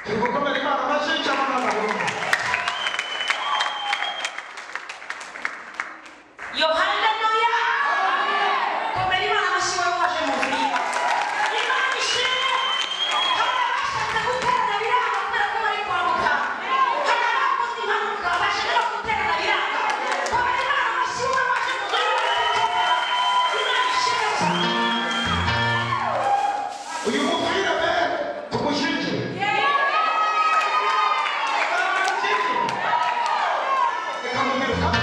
Turi gukomera Imana amashyi cyangwa n'amahoro? Yo, haleluya! Komera Imana amashyi wowe waje mu nzu y'Imana. Imana ishimwe. Hari abashatse guterana biranga kubera ko bari kwambuka. Hari abakoze impanuka bashaka guterana biranga. Komera Imana amashyi wowe waje mu nzu y'Imana. Imana ishimwe cyane. Uyu mupira be tumushyigikire. Reka mubwire kandi.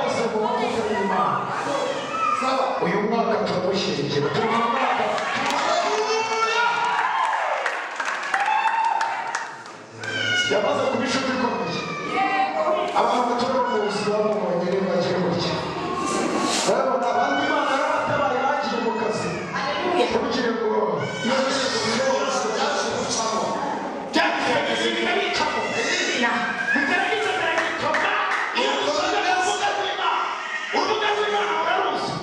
Bose mu mavuta y'Imana. Uyu mwaka turamushyigikira, turi mu mwaka. Yamaze kuba inshuti ikomeye. Abantu batura mu buzima bamubonye ni bake gutya, urabona abandi Imana yarabatabaye, bagiye mu kazi. Haleluya. Ntugire ngo iyo Byose byaje gucamo. Byageze bicamo. Na. Bitera biragitoma. Iyo dushaka urubuga rw'Imana, urubuga rw'Imana muraruzi.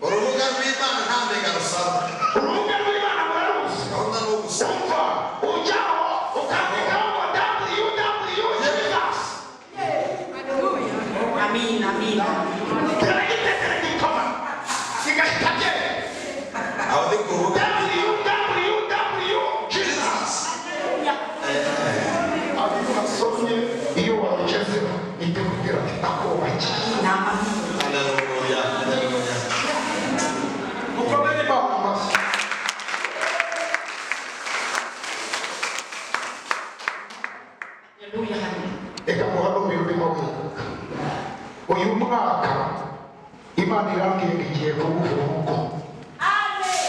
Urubuga rw'Imana nta mega rusaba. Urubuga rw'Imana muraruzi. Gahunda ni ugusoma. Umva, ujyaho ukandikaho ngo www Jesus. Amina, amina. Kiragitera gitoma, kigahita byera. Aho ni ku rubuga. www Jesus. Haleluya. Abantu basomye, iyo wabigezeho ihita ikubwira ati akubakiye. Amina, amina. Haleluya, haleluya. Mukomere Imana amashyi. Haleluya, haleluya. Reka muhanurire urimo wibuka uyu mwaka. Imana irambwiye ngo igiye kuguha urugo.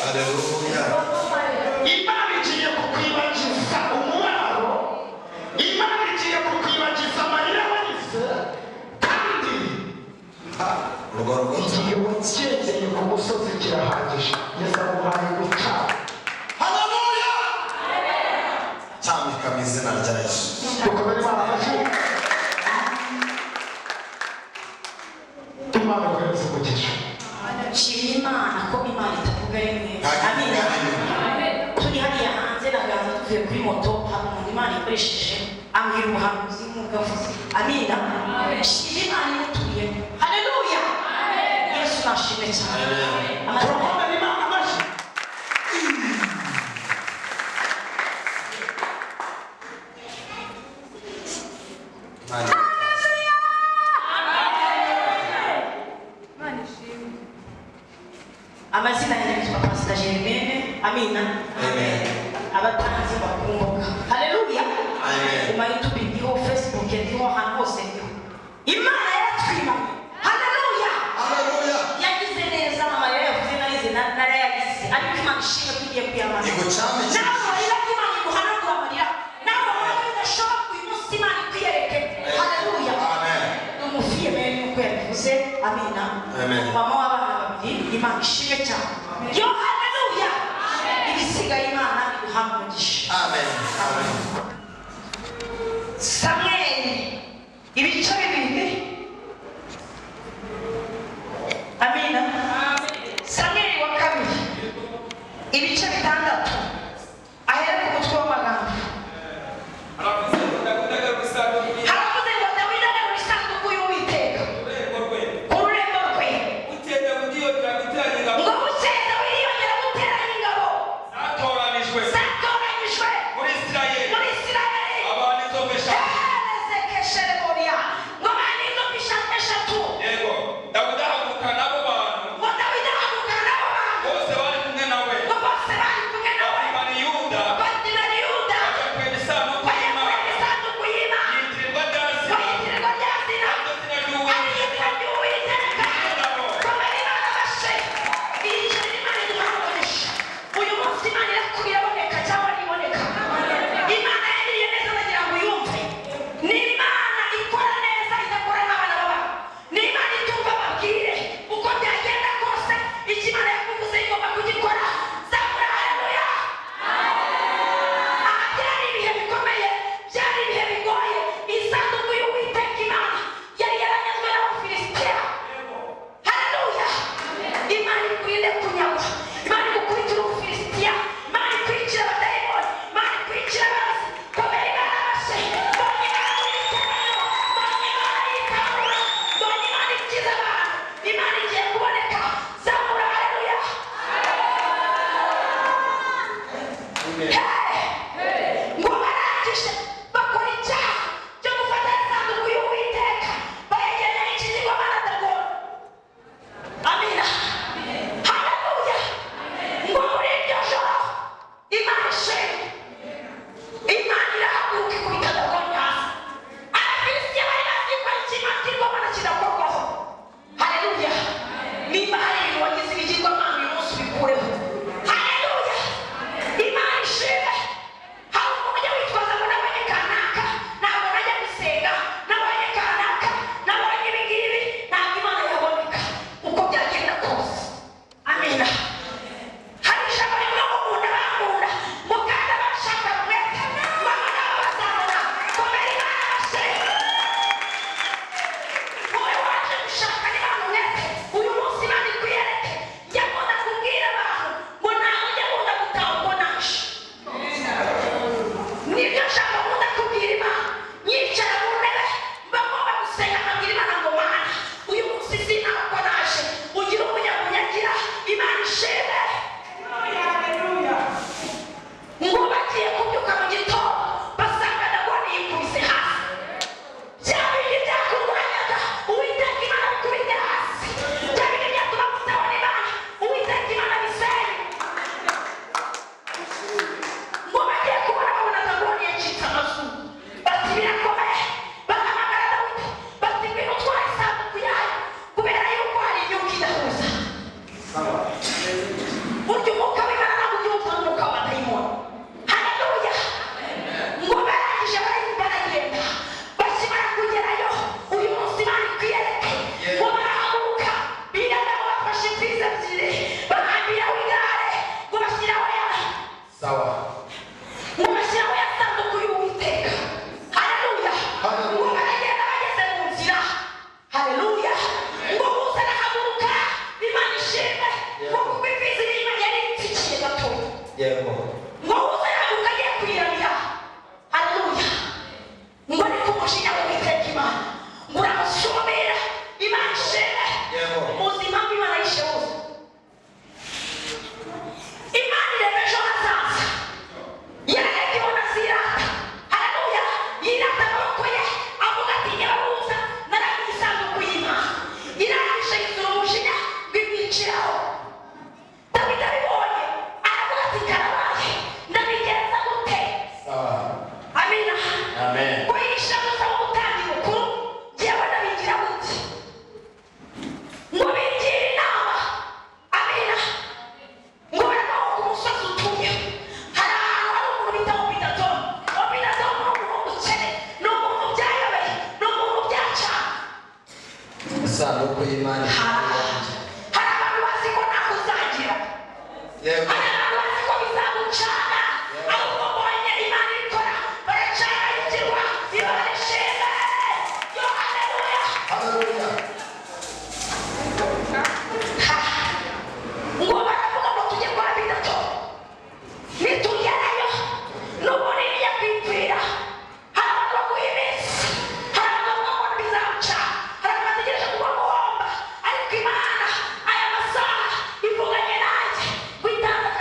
Haleluya. Imana igiye kukwibagiza umubabaro, Imana igiye kukwibagiza amarira warize, kandi Urwo rugo. igihe wagendeye ku musozi kirahagije. Yesu aguhaye gucana. Haleluya. Cyambika mu izina rya Yesu. Dukomere Imana amashyi. Imana iguhereze umugisha. Nshimira Imana ko Imana itavuga rimwe. Ntabwo Amina. ivuga rimwe. Turi hariya hanze na Ganza, tuvuye kuri moto, hari umuntu Imana ikoresheje ambwira ubuhanuzi nk'ubwo avuze. Amina. Nshima Imana imutuye. Haleluya. Yesu nashimwe cyane. Amazina Turakomera Imana amashyi. Imana. Imana ishimwe. Amazina yanjye yitwa Pastor Germaine. Amina. Amen. Abatanzi bakumbuka. Haleluya. Amen. Ku ma YouTube ndiho, Facebook ndiho, ahantu hose ndiho. Imana yaratwimanye. Haleluya. Haleluya. Yagize neza. Amarira yavuze narize, narayagize, ariko Imana ishimwe ko igiye kuyamara. Igucambike. Nawe warira ko Imana iguhanagura amarira. Nawe wabona ko bidashoboka, uyu munsi Imana ikwiyereke. Haleluya. Amen. Ni umufiyemeri nk'uko yabivuze. Amina. Amen. Mama w'abana babiri. Imana ishimwe cyane. Yo, haleluya. Ibisigaye Imana iguha umugisha. Amen, amen. Samweli ibice 2. Amina. Samweli wa kabiri ibice 6, ahera ku mutwe w'amagambo. Haravuze ngo Dawidi agarura isanduku Haravuze ngo Dawidi agarura isanduku y'Uwiteka y'ururembo rwe. ku rurembo rwe. Bukeye Dawidi yongera guteranya ingabo Ngo bukeye Dawidi yongera guteranya ingabo zatoranyijwe zatoranyijwe muri Isirayeli, muri Isirayeli. abantu inzovu 3. Erezekeshereboria. Ngo Imana igiye kuboneka. Zamura haleluya. Ngo barangije bakora icyaha cyo gufata isanduku y'Uwiteka bayegeranya n'ikigirwamana Dagoni. Amina. Haleluya. Ngo muri iryo joro Imana ishimwe, Imana irahaguruka ikubita Dagoni hasi. Abafilisitiya bari bazi ko ari ikigirwamana kidakorwaho. Haleluya. Niba hari ibintu wagize ibigirwamana uyu munsi ubikureho. Haleluya. Imana ishimwe. Hari umuntu ujya witwaza ngo nabonye kanaka, ntabwo najya gusenga, nabonye kanaka, nabonye ibi ngibi, ntabwo Imana yaboneka uko byagenda kose. Amina. Hari ijambo rivuga ngo nkunda bankunda, ngo kandi abashaka umwete, mama nabo bazabona. Komera Imana amashyi. Wowe waje gushaka n'Imana umwete, uyu munsi Imana ikwiyereke. Njya nkunda kubwira abantu ngo ntabwo njya nkunda gutaha uko naje. Nibyo jambo nkunda kubwira Imana. Nyicara mu ntebe, mba ngomba gusenga nkabwira Imana ngo Mana, uyu munsi sinaha uko naje, ugire umunyamunyagira, Imana ishimwe. Ngo bagiye kubyuka mu gitondo, basanga Dagoni yikubise hasi. Bya bindi byakurwanyaga, Uwiteka Imana bikubite hasi. Bya bindi byatuma mutabona Imana, Uwiteka Imana bisenye. Ngo bagiye kubona babona Dagoni yacitse amazuru, bati birakomeye. Bahamagara Dawidi, bati ngwino utware isanduku yayo, kubera yuko hari imyuka idahuza. Burya umwuka w'Imana ntabwo ujya uhuza n'umwuka w'abadayimoni. Haleluya. Ngo barangije baragenda, bakimara kugerayo, uyu munsi Imana ikwiyereke. Ngo barahaguruka, biragabo bafashe imfizi ebyiri, bahambiraho igare, ngo bashyiraho ya Sawa. ngo bashyiraho ya sanduku y'Uwiteka. Haleluya. Haleluya. Ngo baragenda bageze mu nzira. Haleluya. Ngo Musa arahaguruka, Imana ishimwe, ngo kuko imfizi y'Imana yari itsikiye gato. Yego. Ngo Musa arahaguruka agiye kuyiramira. Haleluya. Ngo ariko umujinya w'Uwiteka Imana ngo uramusumira. Imana ishimwe. Yego. Muzi impamvu Imana yishe Musa? Imana ireba ejo hazaza. Yararebye ibona zirata. Haleluya. Yirata amaboko ye, avuga ati nyababuza naragiye isanduku y'Imana. Irangije yuzura umujinya ngo imwiciraho. Dawidi abibonye aravuga ati karabaye, ndabigenza gute? Sawa. Amina. Amen. Ngo yishe Musa w'umutambyi mukuru, njyewe ndabigira gute? Ngo bigira inama. Amina. Ngo baravaho ku musozi utuye, hari ahantu hari umuntu bita Obidadomu. Obidadomu ni umuntu w'umukene, ni umuntu byayobeye, ni umuntu byacana. Isanduku y'Imana. Hari abantu bazi ko ntaho uzagira. Yego. Hari abantu bazi ko bizagucana, ahubwo mbonye Imana ibikora, baracana ikirwa. Imana ishimwe. Yo haleluya. Haleluya. Ngo baravuga ngo tujye kwa Bidato, nitugerayo n'ubundi nijya kwipfira. Hari abantu baguha iminsi, hari abantu bavuga ngo bizaca, hari abantu bategereje kuba muhomba, ariko Imana aya masaha ivuganye nanjye ngo itanze.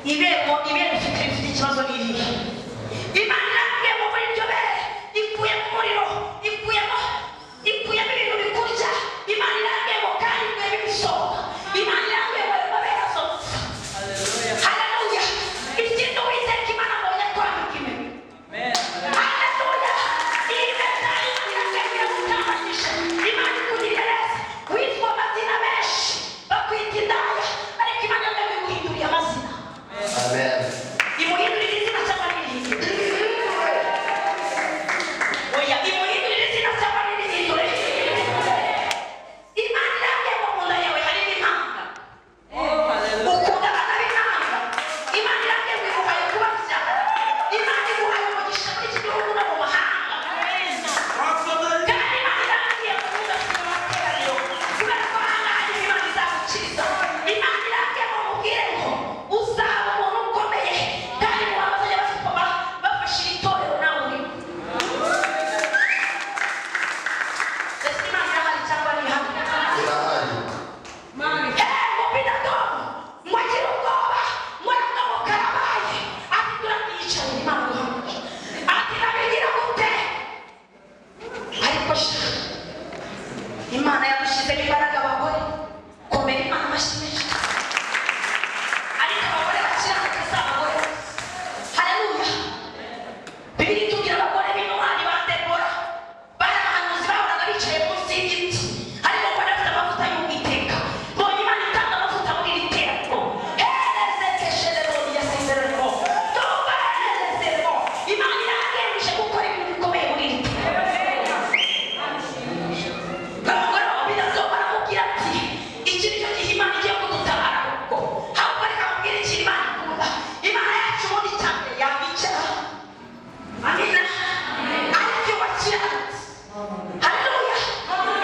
Ibere ibere ufite rifite ikibazo ni irihe? Imana irambwiye ngo muri iryo bere ikuyemo umuriro, ikuyemo ibintu bikurya. Imana irambwiye ngo kandi ikuyemo ibisohoka. Imana irambwiye ngo ayo mabere asohotse. Haleluya! Ikindi Uwiteka Imana mbonye kwambika impeta. Haleluya! Iyi mpeta Imana irambwiye ngo iragutambagije. Imana ikugiriye neza. Witwa amazina menshi, bakwita indaya, ariko Imana irambwiye ngo iguhinduriye amazina. Amen. Imuhindurire izina cyangwa ntirihindure? Oya, imuhindurire izina cyangwa ntirihindure? Imana irambwiye ngo mu nda yawe harimo impanga. Ukunda abana b'impanga. Imana irambwiye ngo iguhaye kubabyara. Imana iguhaye umugisha muri iki gihugu no mu mahanga. Kandi Imana irambwiye ngo ntugasibe amateraniro, kubera ko aha ngaha niho Imana izagukiriza. Imana irambwiye ngo mubwire ngo uzaba umuntu ukomeye, kandi mu bantu bazajya bafite bafashe iri torero nawe urimo. Ese Imana irahari cyangwa ntihari? Irahari. Ngo Pilato ngo agire ubwoba, ngo aravuga ngo karabaye, ati turakiyicarira Imana duhamije, ati nabigira gute? Ariko sha, Imana yadushyizemo imbaraga abagore, komera Imana amashyi menshi. Ariko abagore bakiranuka si abagore bose. Haleluya! Bibiliya itubwira abagore b'intwari ba Debora, bari abahanuzi bahoraga bicaye munsi y'igiti, ariko ngo bari bafite amavuta y'Uwiteka. Mbonye Imana itanga amavuta muri iri teraniro. Herezekesherero yasezerano. Tubaherezerero. Imana iragenje gukora ibintu bikomeye muri iri teraniro. Abagore ba Pilato baramubwira ati, iki ni cyo gihe Imana igiye kudutabara kuko ahubwo reka mubwire ikintu Imana ikunda. Imana yacu ubundi icya mbere yakwicara. Amina. Ariko iyo wakiranutse, haleluya,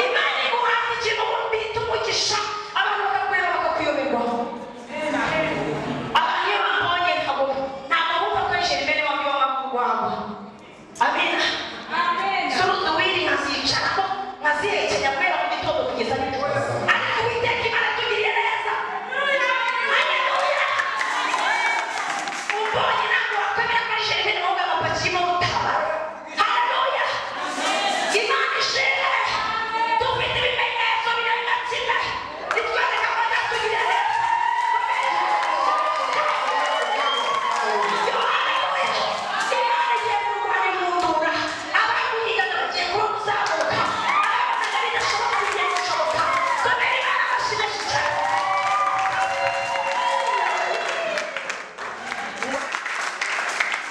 Imana iguhabwa ikintu ubundi bita umugisha, abantu bakakureba bakakuyoberwa. Abantu iyo bambonye ntabwo bumva ko ari Germaine wambi w'amagurwagwa. Amina. Suruduwiri nkazicaramo nkazihekenya guhera mu gitondo kugeza nijoro. Ariko Uwiteka Imana atugiriye neza. Haleluya! Umbonye ntabwo wakwemera ko ari Germaine wowe amapaki y'umutabaro. Haleluya! Imana ishimwe. Dufite ibimenyetso birenga kimwe bitwereka ko atatugiriye neza. Yo, haleluya! Imana igiye kurwanya inkundura. Abaguhigaga bagiye kubona uzamuka. Ababonaga bidashoboka bigiye gushoboka. Komera Imana amashyi menshi cyane.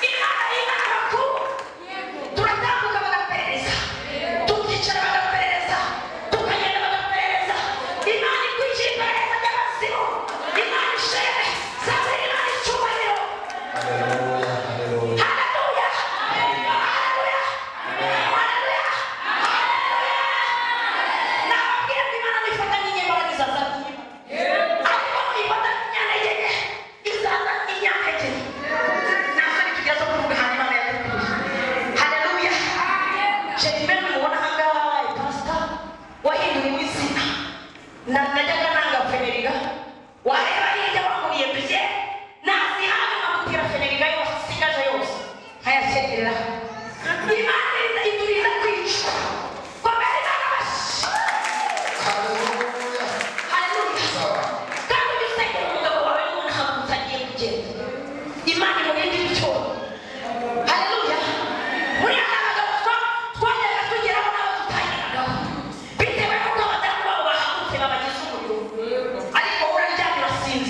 Imana y'Imana bakuru, turatambuka bagaperereza, tukicara bagaperereza, tukagenda bagaperereza. Imana ikwiciye iperereza ry'abazimu. Imana ishimwe. Zaburi Imana icyubahiro. Haleluya. Haleluya. Haleluya! Haleluya! Haleluya! Haleluya! Nababwira ko Imana nifata nk'inyembaraga izaza nk'inyuma. Ariko nifata nk'inyantege nke, izaza nk'inyantege nke. Nta soni tugira zo kuvuga ahantu Imana yadukuye. Haleluya! Germaine mubona aha ngaha wabaye pastor, wahinduriwe izina. Najyaga nanga feneriga, wareba hirya wanguriye bye, nazihaga nkamutera feneriga yose isigaje yose nkayakenyerera. Imana iturinda kwicwa. Komera Imana amashyi. Haleluya. Haleluya! Sawa. Kandi ujye usengera umugabo wawe nubona ahantu utagiye kugenda. Imana imurinde ibicuro. Haleluya! Buriya hari abagabo twajyaga tugeraho n'abo tutageragaho, bitewe n'uko abadamu babo bahagurutse babagize umuriro. Ariko wowe uraryamye urasinzira.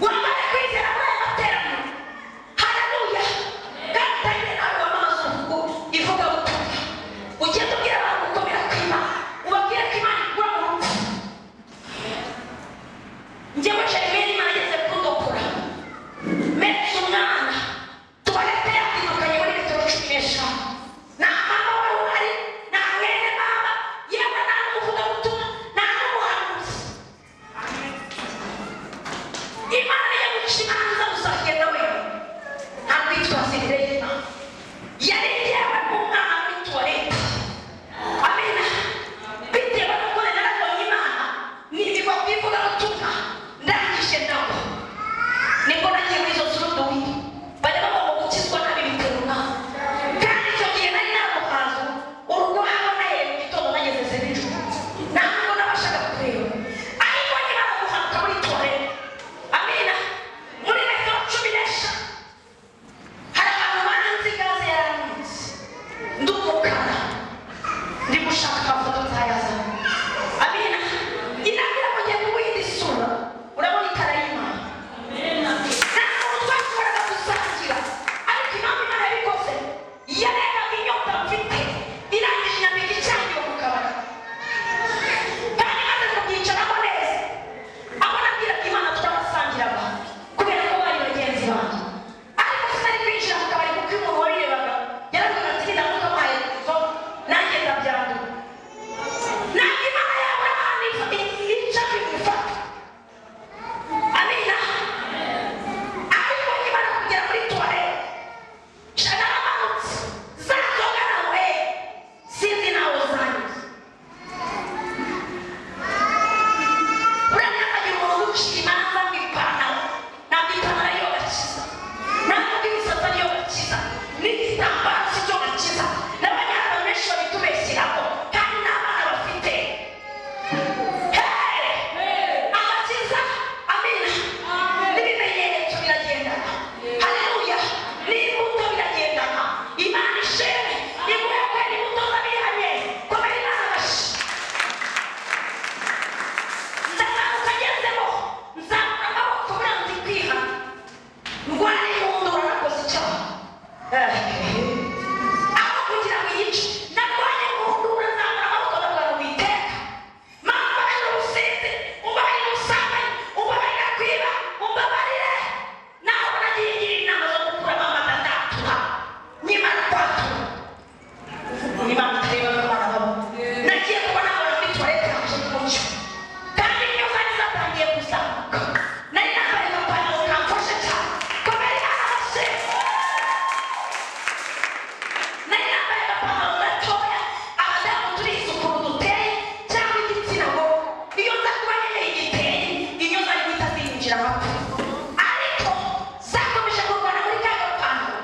Wambaye kwizera muri aya materaniro. Haleluya. Kandi utangire nawe wamamaza ivugabutumwa. Ugende ubwira abantu gukomera kw'Imana, ubabwire ko Imana ikura mu rupfu. Njyewe Jeremie, Imana igeze kundokora, metse umwana, tuwarete yakwirukanye muri metero 15. Nta mama wari uhari, nta mwene mama, yewe nta n'umuvugabutumwa, nta n'umuhanuzi. Imana yo guca imanza, uzagenda wenyine, nta kwitwaza imbere y'Imana. Yari yewe umwana muri tuwarete. Amina. Bitewe n'uko nari narabonye Imana, nibigwa ku ivugabutumwa, ndangije nabo nibwo nagiye muri izo suruduwi. Bajya bagomba gukizwa nabi bitera umwana. Kandi icyo gihe nari namuhaza urwabo, naye mu gitondo nageze ze nijoro, ntabwo nabashaga kureba. Ariko nimara guhanuka muri tuwarete, amina, muri metero 15, hari abantu banzi, gaze yaranyitse, ndi umukara, ndi gushaka amafoto nzayazana. Amina. Inabwira ngo ngiye kuguha indi sura. Urabona itara y'Imana. Nta muntu twashoboraga gusangira, ariko impamvu Imana yabikoze, yarebaga inyota mfite, irangije inyambika icyangiro mu kabari. Kandi maze kubyicaramo neza, aho nabwiraga Imana turabasangiraga kubera ko bari bagenzi banjye, ariko sinari kwinjira mu kabari kuko iyo umuntu wabirebaga yaravugaga ati nindamuka muhaye inzoga nanjye ndabyandura. Ntabwo Imana yabura ahantu ica igufata. Amina. Ariko nkimara kugera muri tuwarete, naramanutse, za nzoga nanyweye sinzi nawe zanyuze. Buriya ntihakagire umuntu ugucira imanza ngo ipantaro, ntabwo ipantaro ariyo gakiza, ntabwo imisatsi ariyo gakiza, n'igitambaro si cyo gakiza. N'abanyarwanda benshi babitubeshyiraho kandi n'abana bafite. Hey! Agakiza, amina, n'ibimenyetso biragendana. Haleluya. N'imbuto biragendana. Imana ishimwe iguhe kwera imbuto z'abihanye. Komera Imana amashyi. Ndamanuka, ngezemo nzamura amaboko, buriya nzi kwihana, ndwara ihundura, nakoze icyaha. Aho kugira ngo iyice, narwanye ihundura, nzamura amaboko, ndavuga ngo Uwiteka Mana, umbabarire ubusinzi, umbabarire ubusambanyi, umbabarire kwiba, umbabarire. Naho nagiye ngira inama zo gukuramo amata, ndatura. Nyimara kwatura, Imana itareba abana babo, nagiye kubona abana muri tuwarete haje umucyo, kandi niyo zari zatangiye kuzamuka. Nari nambaye agapantaro kamfashe cyane. Komera Imana amashyi. Nari nambaye agapantaro gatoya. Abadamu turizi ukuntu duteye, cyangwa igitsina gore, iyo nza kuba nkeneye igitenge, inyo zari guhita zinjira amapfa, ariko zakomeje kurwana muri ka gapantaro.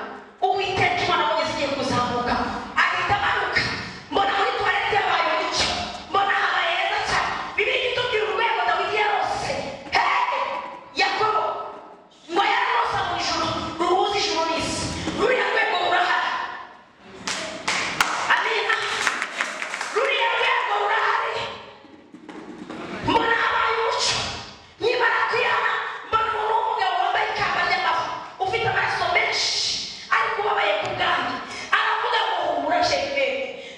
Uwiteka Imana abonye zigiye kuzamuka, ahita amanuka. Mbona muri tuwarete yabaye umucyo, mbona habaye heza cyane. Bibiliya itubwira urwego Dawidi yarose. Hey! Yakobo ngo yararose mu ijuru ruhuza ijuru n'isi. Ruriya rwego rurahari. Amina. Ruriya rwego rurahari. Mbona habaye umucyo. Nkimara kwihana, mbona umuntu w'umugabo wambaye ikamba ry'amahwa, ufite amaraso menshi, ariko ubabaye ku bwanjye. Aravuga ngo humura Jeremie,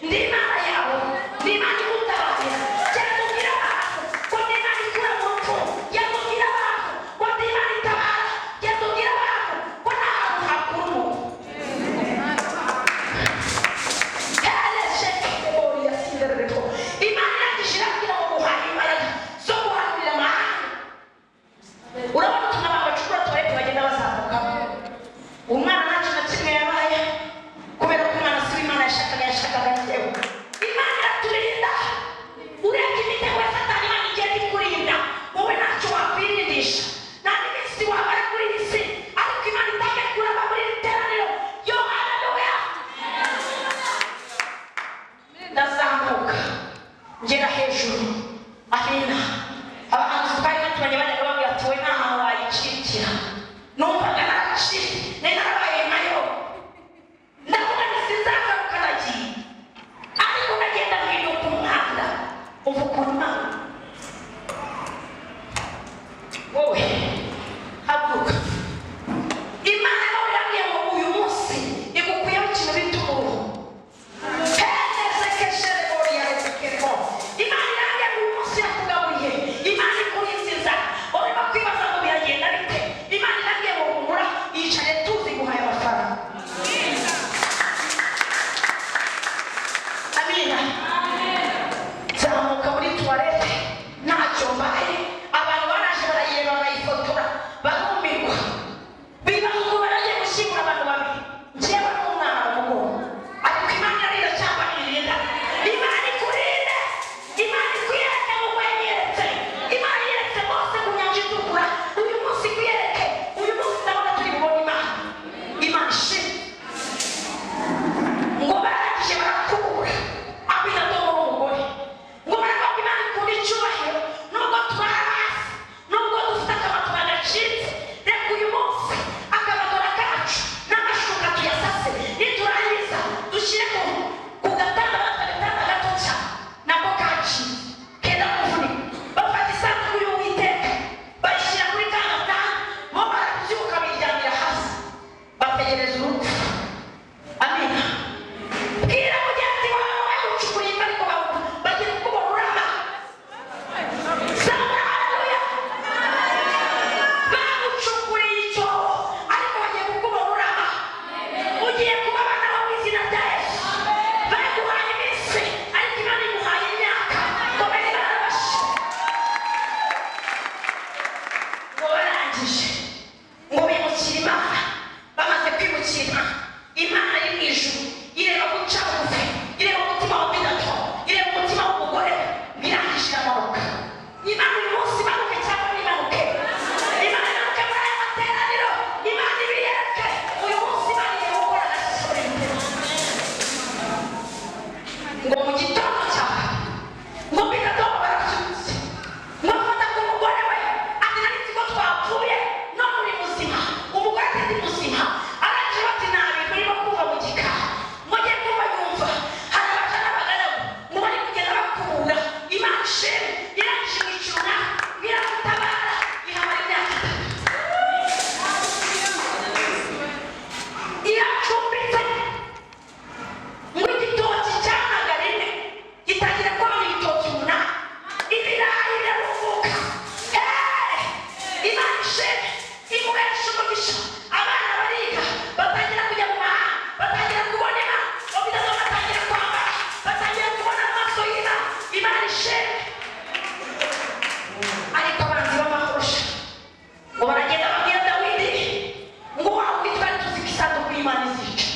ndi Imana yawe, ndi Imana igutabarira. Genda ubwire abantu ko ndi Imana ikura mu rupfu. Genda ubwire abantu ko ndi Imana itabara. Genda ubwire abantu ko nta hantu hakura umuntu. Imana irangije irambwira ngo guhaye imbaraga zo guhanurira amahanga. Urabona utuntu abantu bacukura tuwarete bagenda bazamukamo. Umwana nta kintu na kimwe yabaye kubera ko umwana si we Imana yashakaga, yashakaga njyewe. Imana iraturinda. Urebye imitego ya Satani, Imana igenda ikurinda. Wowe ntacyo wakwirindisha, nta n'iminsi wabara kuri iyi si, ariko Imana itangiye kuraba muri iri teraniro. Yo, haleluya. Ndazamuka ngera hejuru. Amina. Abahanzi twari baturanye bajyaga bambwira ati we nta hantu. Barangije ngo bimukira Imana. Bamaze kwimukira Imana, Imana iri mu ijuru ireba guca bugufi, ireba umutima wa Pilato, ireba umutima w'umugore, birangije iramanuka. Imana uyu munsi imanuke cyangwa ntimanuke? Imana imanuke muri aya materaniro, Imana ibiyereke. Uyu munsi Imana igiye gukora agasore. Ngo mu gitondo cya kare, ngo Pilato barabyutse, ngo afata ku mugore we, ati: "Nari nzi ko twapfuye, none uri muzima." Umugore ati: "Ndi muzima." Arangije bati: "Nta bintu urimo kumva mu gikari." Ngo agiye kumva yumva hari abaja n'abagaragu ngo bari kugenda bakubura. Imana ishimwe, irangije mu icuna iramutabara, ihamara imyaka 3 iracumbitse. Ngo igitoki cyanaga rimwe gitangira kwanga ibitoki 8, ibirayi birarumbuka. Imana ishimwe, imuhesha umugisha, abana bariga, batangira kujya mu mahanga, batangira kubona Imana, babidazo batangira kwambara, batangira kubona amaso y'Imana. Imana ishimwe. Ariko abanzi b'amahosha ngo baragenda babwira Dawidi ngo wa wundi twari tuzi ko isanduku y'Imana izica,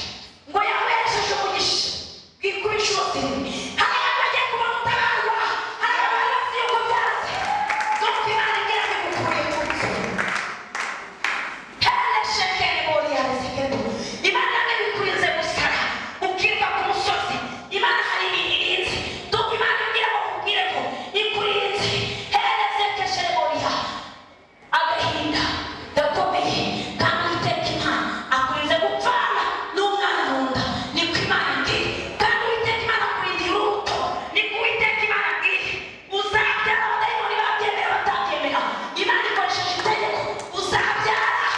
ngo yamuhesheje umugisha bwikuba inshuro zirindwi. Hari abantu bagiye kuba mutabarwa, hari abantu bari bazi yuko byanze, nuko Imana ibwira ngo igukuye ku nzu. Imana ibikurinze gusara ukirwa ku musozi. Imana hari ibintu irinze. Dore Imana ibwira ngo nkubwire ko ikurinze. Herezekeshereboriya agahinda gakomeye, kandi Uwiteka Imana akurinze gupfana n'umwana mu nda, niko Imana imbwira. Kandi Uwiteka Imana akurindiye urubuto, niko Uwiteka Imana abwiye. Uzabyara, abadayimoni babyemera batabyemera, Imana ikoresheje itegeko, uzabyara.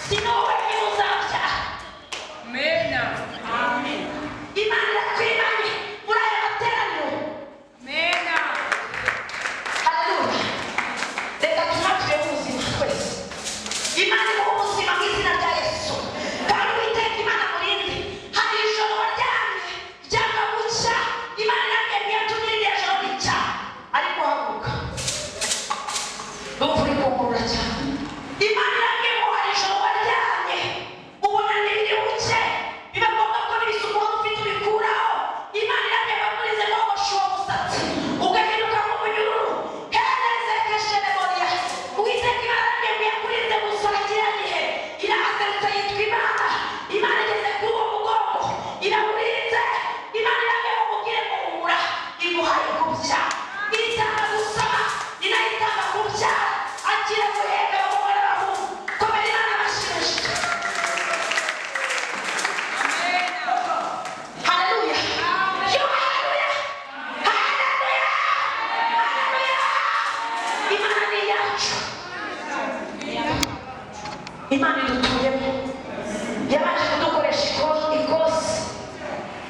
Si wowe wenyine uzabyara. Mena. Amen. Imana irakwimanye muri aya materaniro. Mena. Haleluya! Reka tunatire ubuzima twese. Imana imuha ubuzima mu izina rya Yesu. Kandi Uwiteka Imana murinde. Hari ijoro waryamye ryanga gucya, Imana irambwira ngo yatumye ririya joro ricya. Ariko haguruka, ndumva uri kunkura cyane. Imana irambwira ngo hari ijoro waryamye ubona ntibiri buke, biba ngombwa ko n'ibisuko wari ufite ubikuraho. Imana irambwira ngo akurize kogosha uwo musatsi ugahinduka nk'umunyururu. Herezekeshereboriya. Uwiteka Imana irambwira ngo yakurinze gusara kiriya gihe, irahaserutse yitwa Imana. Imana igeze kuri uwo mugongo irawurinze. Imana irambwira ngo mubwire ngo humura, iguhaye kubyara. Itanga gusama ni nayo itanga kubyara. Akira guheka abagore n'abahungu. Komera Imana amashyi. Haleluya! Yo, haleluya! Haleluya! Haleluya! Imana ni iyacu. Imana idutuyemo. Yabanje kudukoresha ikosi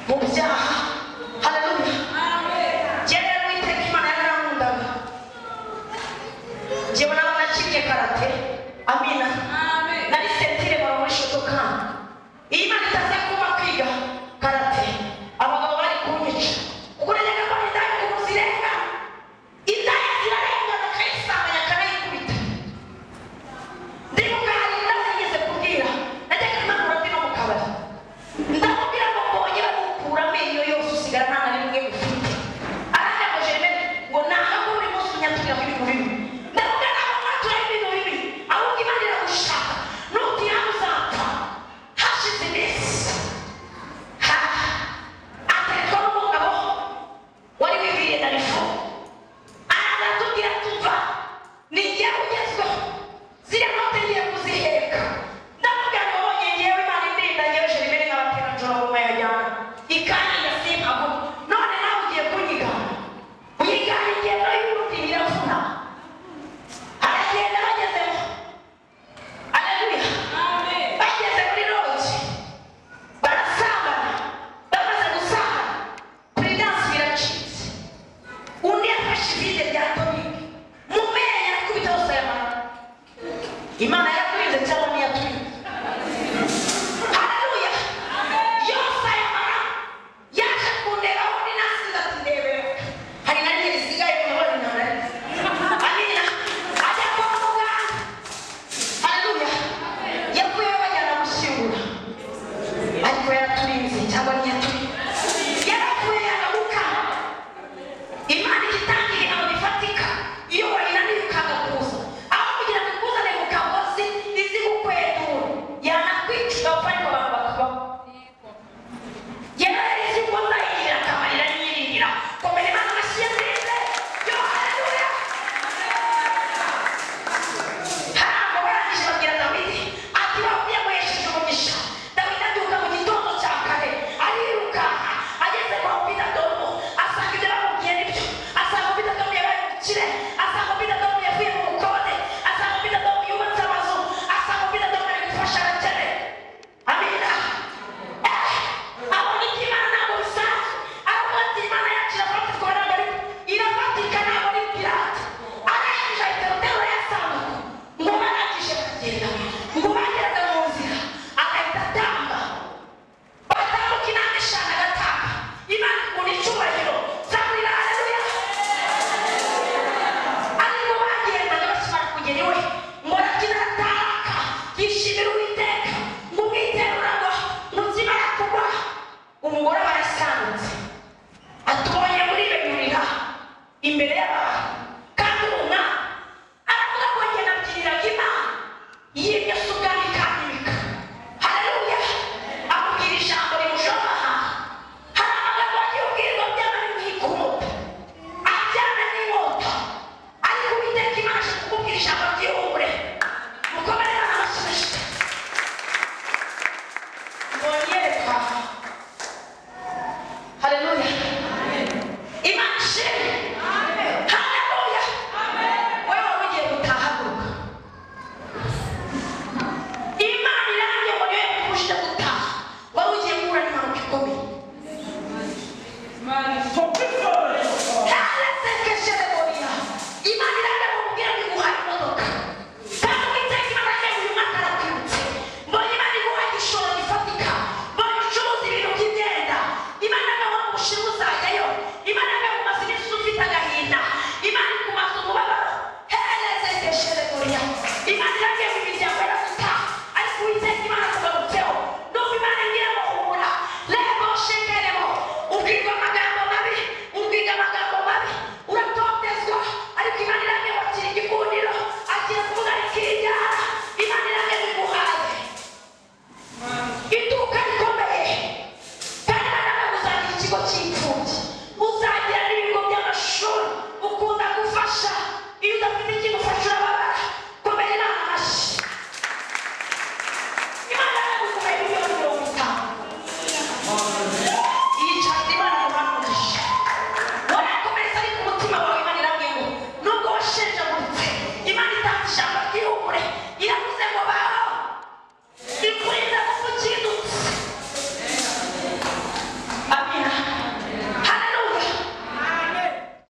mu byaha. Haleluya! Njye rero Uwiteka Imana yarankundaga. Njyewe naba nakinnye karate. Amina. Amen. Nari ceinture marron muri Shotokan. Iyo Imana itaza kuba kwiga karate, abagabo bari kunyica, kuko najyaga mbona indaya ukuntu zirenga. Indaya zirarengana, akayisambanya, akanayikubita. Ndibuka hari indaya nigeze kubwira, najyaga impanuro ndi no mu kabari, ndamubwira ngo mbonye bagukura amenyo yose, usigara nta na rimwe ufite. Arambwira ngo: "Jeremene," ngo, "nanga ko buri munsi unyaturiraho ibintu bibi." Ndamubwira: "Ntabwo mwaturaho ibintu bibi, ahubwo Imana iragushaka, nutihana uzapfa." Hashize iminsi, ha ateretswa n'umugabo wari wiviriye darifu, araza atubwira, tuva ni njyewe ugezweho, ziriya note ngiye kuziheka. Ndamubwira ngo wabonye ngewe Imana indinda, ngewe Jeremene nkabatera njoro ngo nkayajyana ikanyiga simpaguma, none nawe ugiye kunyiga, uyigana ingendo y'urundi biravuna. Aragenda, bagezemo, aleluya, Amen. bageze muri lodge barasambana. Bamaze gusambana, prudence biracitse, undi yafashe ivide rya tonic mu menyo, arakubita hose ayamara. Imana